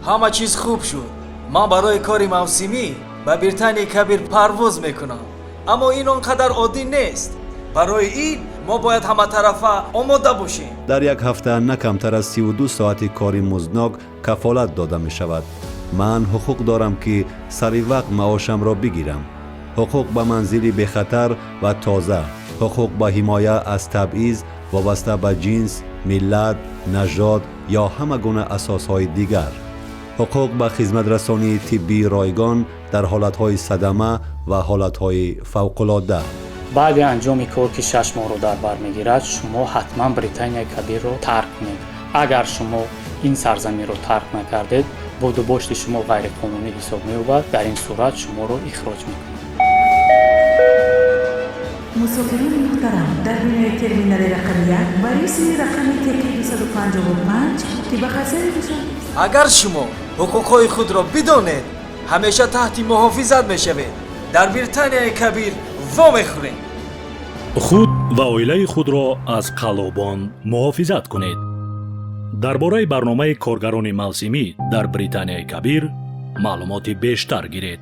Ҳама чиз хуб шуд. Ман барои кори мавсимӣ ба Британияи Кабир парвоз мекунам, аммо ин он қадар оддӣ нест. Барои ин мо бояд ҳаматарафа омода бошем. Дар як ҳафта на камтар аз 32 соати кори музднок кафолат дода мешавад. Ман ҳуқуқ дорам, ки сари вақт маошамро бигирам. Ҳуқуқ ба манзили бехатар ва тоза, ҳуқуқ ба ҳимоя аз табъиз вобаста ба ҷинс, миллат, нажод ё ҳама гуна асосҳои дигар, ҳуқуқ ба хизматрасонии тиббии ройгон дар ҳолатҳои садама ва ҳолатҳои фавқулодда. Баъди анҷоми кор, ки 6 моҳро дар бар мегирад, шумо ҳатман Британияи Кабирро тарк кунед. Агар шумо ин сарзаминро тарк накардед, будубошти шумо ғайриқонунӣ ҳисоб меёбад. Дар ин сурат шуморо ихроҷ мекунад. Мусофирони муҳтарам, дар бинои терминали рақами 1 ба рейси рақами ТК 255, ки ба хатсайри Душанбе Агар шумо ҳуқуқҳои худро бидонед, ҳамеша таҳти муҳофизат мешавед. Дар Британияи Кабир вомехӯрем. Худ ва оилаи худро аз қаллобон муҳофизат кунед. Дар бораи барномаи коргарони мавсимӣ дар Британияи Кабир маълумоти бештар гиред.